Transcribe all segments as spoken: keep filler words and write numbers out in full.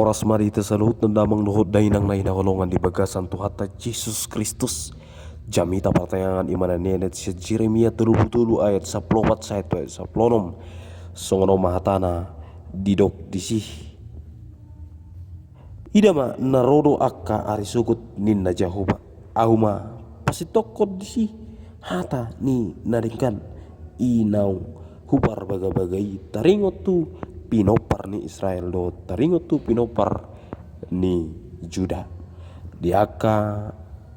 Horas ma di hita saluhutna damang dohot dainang na hinaholongan di bagasan Tuhanta Jesus Kristus. Jamita partangiangan i ma na nienet sian Jeremia tolu pulu tolu ayat sampulu opat sahat tu ayat sampulu onom. Songon on ma hatana didok disi. Ida ma na ro do angka ari sogot ninna Jahowa. Ahu ma pasintongkon disi hata ni na denggan i naung huparbagabaga i taringot tu pinompar ni Israel dohot taringot tu pinompar ni Juda. Di angka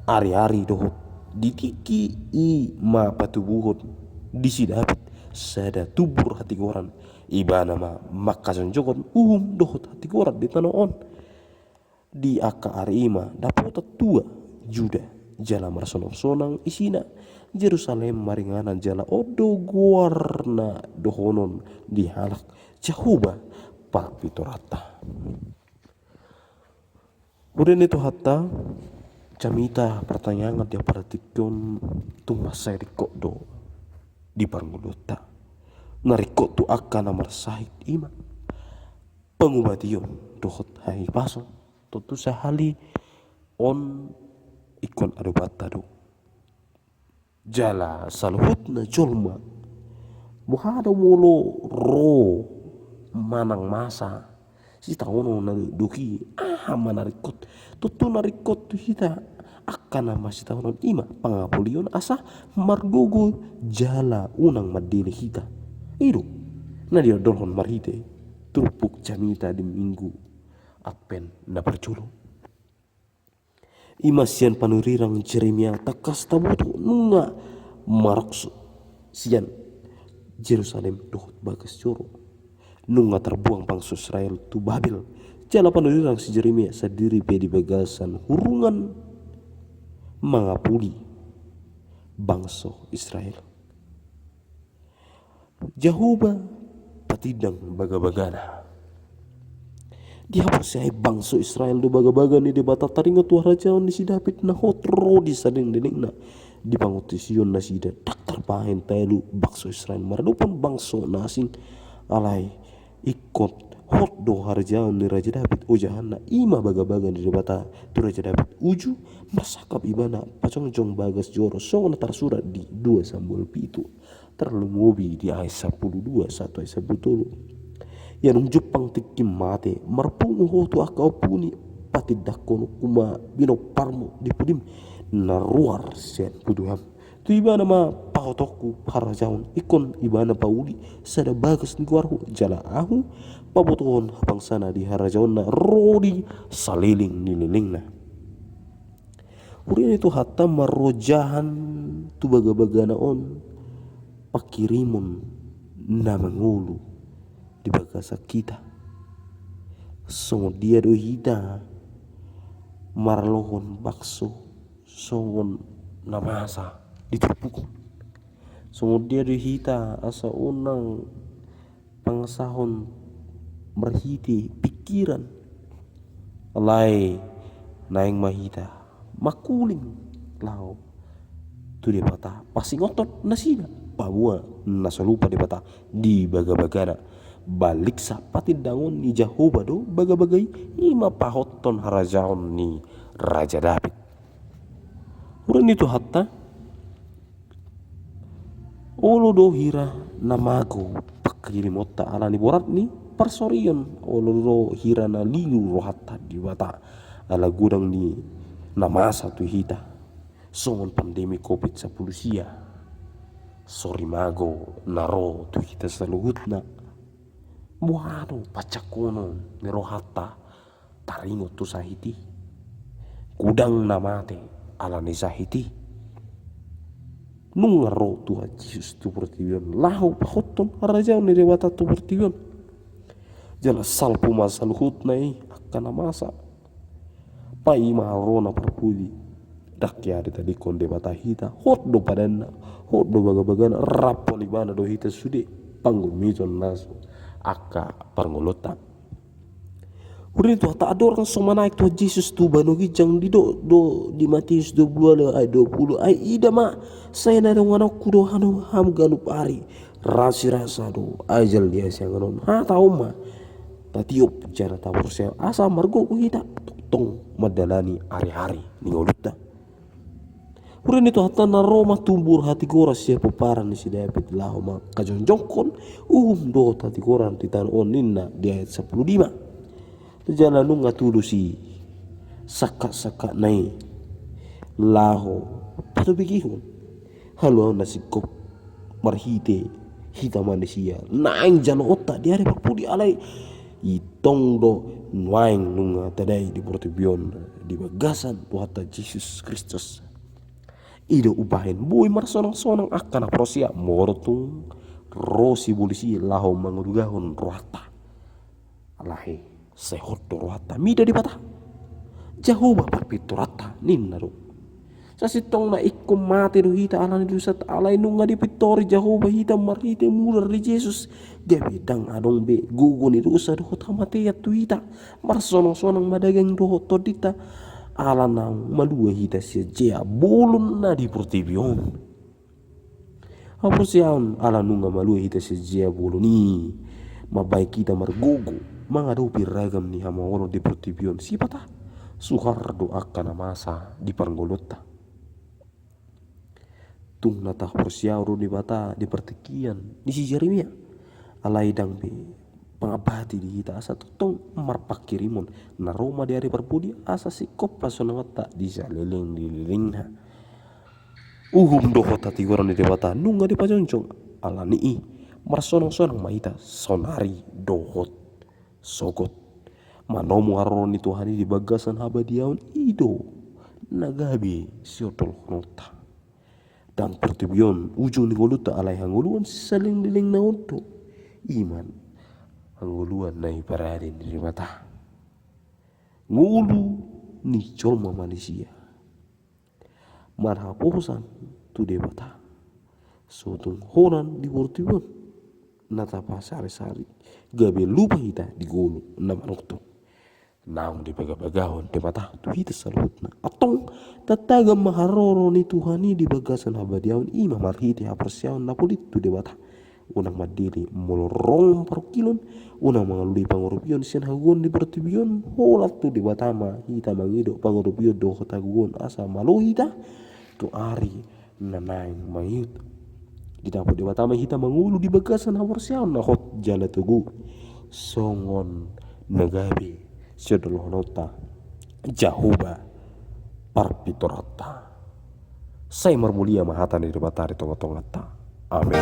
ari-ari dohot di tingki i ma patubuhon di si Daud sada tumbur hatigoran, ibana ma mangkajongjongon uhum dohot hatigoran di tano on. Di angka ari i ma dapotan tua Juda jala marsonangsonang isina, Jerusalem maringanan jala on do goarna dohonon di halak Jahowa parpitoranta. Huria ni Tuhanta, jamita partangiangan di aparatikon tung mansai ringkot do di parngoluonta. Na ringkot tu angka na marsahit i ma pangubation dohot hahipason. Tontu sahali on ingkon adobanta do. Jala saluhutna jolma, boha do molo ro manang masa sitaonon na didok i, aha ma na ringkot? Tontu na ringkot tu hita angka na masitaonon i ma pangapulion asa margogo jala unang mandele hita. I do na diondolhon marhite turpuk jamita di Minggu Advent na parjolo. I ma sian panurirang Jeremia tangkas taboto nunga marokso sian Jerusalem dohot bagas joro. Nunga tarbuang bangso Israel tu Babel. Jala panurirang si Jeremia sandiri pe di bagasan hurungan mangapuli bangso Israel. Jahowa patindang bagabagana. Dihaporseai bangso Israel do bagabaga ni Debata taringot tu harajaon ni si David na hot ro di salelenglelengna. Dipanguntision nasida, ndang tarbahen taelu bangso Israel maradophon bangso na asing. Alai ingkon hot do harajaon ni Raja David ojahanna. I ma bagabaga ni Debata tu Raja David uju marsangkap ibana pajongjong bagas joro songon na tarsurat di dua Samuel pitu. Tarlumobi di ayat sampulu dua sahat tu ayat sampulu tolu. Ia dung jumpang tingkim mate, marpungu ho tu angka ompu ni patindangkononku ma pinomparmu di pudim na ruar sian puduham. Tu ibana ma pahotonku harajaon, ingkon ibana pauli sada bagas ni goarhu, jala ahu pabotohon habangsana di harajaonna ro di saleleng ni lelengna. Huria ni Tuhanta, marrojahan tu bagabagana on pangkirimon na mangolu di bagasan hita. Songon dia do hita marlohon bangso songon na masa di turpuk on? Songon dia do hita asa unang pangasahon marhite pingkiran? Alai naeng ma hita mangkuling laho tu Debata pasingothon nasida, paboa na so lupa Debata di bagabagana. Baliksa patindangon ni Jahowa do bagabaga i, i ma pahothon harajaon ni Raja David. Huria ni Tuhanta, olo do hira na mago pangkirimonta ala ni borat ni parsorion, olo do hira na lilu rohanta di Debata ala godang ni na masa tu hita, songon pandemi covid sampulu sia. Sori mago na ro tu hita saluhutna. Boha do panjangkonon ni rohanta taringot tu sahit i? Godang na mate ala ni sahit i. Nunga ro Tuhan Jesus tu portibi on laho pahothon harajaon ni Debata tu portibi on. Jala salpu ma saluhutna i angka na masa. Paima haroro na parpudi. Ndang hea ditadingkon Debata hita, hot do padanna, hot do bagabagana, raphon ibana do hita sude panggumiton na so angka parngoluonta. Huria ni Tuhanta, andorang so manaek Tuhan Jesus tu banua ginjang, didok do di Matius dua pulu ualu ayat dua pulu, ai ida ma, sai na donganonku do hamu ganup ari, rasirasa do ajal ni hasiangan on. Hata on ma tatiop jala taporsea asa margogo hita tongtong mandalani ari-ari ni ngolunta. Huria ni Tuhanta, na ro ma tumbur hatigoran sian pomparan ni si David laho mangkajongjongkon uhum dohot hatigoran di tano on, ninna di ayat sampulu lima. Jala nunga tudos i sangkap-sangkapna i laho patobegehon haluaon na singkop marhite hita manisia naeng jaloonta di ari parpudi, alai i tong do nuaeng nunga tadai di portibi on di bagasan Tuhanta Jesus Kristus. I do umbahen boi marsonang-sonang angka na porsea molo tung ro sibolis i laho mangodugahon rohanta. Alai sai hot do rohanta mida Debata Jahowa parpintoranta, ninna do. Sasintongna ingkon mate do hita ala ni dosanta, alai nunga dipintori Jahowa hita marhite mudar ni Jesus. Gabe ndang adong be gogo ni dosa dohot hamatean tu hita. Marsonang-sonang ma daging dohot tondinta, ala naung malua hita sian jea bolon na di portibi on. Haporseaon, ala nunga malua hita sian jea bolon i, mambahen hita margogo mangadopi ragam ni hamaolon di portibi on. Sipata suhar do angka na masa di parngoluonta. Tung na tahaporseaon do Debata di partingkian ni si Jeremia. Alai ndang be pangambati di hita asa tongtong marpanghirimon na ro ma di ari parpudi asa singkop hasonangonta di saleleng ni lelengna. Uhum dohot hatigoran ni Debata nunga dipajongjong, ala ni i marsonang-sonang ma hita saonari dohot sogot. Manomu haroro ni Tuhan i di bagasan habadiaon, i do na gabe siondolhononta. Ndang portibi on ujung ni ngolunta, alai hangoluan saleleng ni lelengna on do. I ma hangoluan na diparade ni Debata. Ngolu ni jolma manisia marhaposan tu Debata so tung holan di portibi on na tapasari-sari, gabe lupa hita di ngolu na manongtong. Naung dibagabagahon Debata tu hita saluhutna. Antong tatagam ma haroro ni Tuhan i di bagasan habadiaon, i ma marhite haporseaon na polit tu Debata. Unang mandele molo rong parungkilon, unang mangalului pangurupion sian hagogoon ni portibi on. Holan tu Debata ma hita mangido pangurupion dohot hagogoon asa malo hita tu ari na naeng mangihut. Didapot Debata ma hita mangolu di bagasan haporseaon na hot jala togu, songon na gabe siondolhononta Jahowa parpintoranta. Sai marmulia ma hata ni Debata di tonga-tonganta. Amen.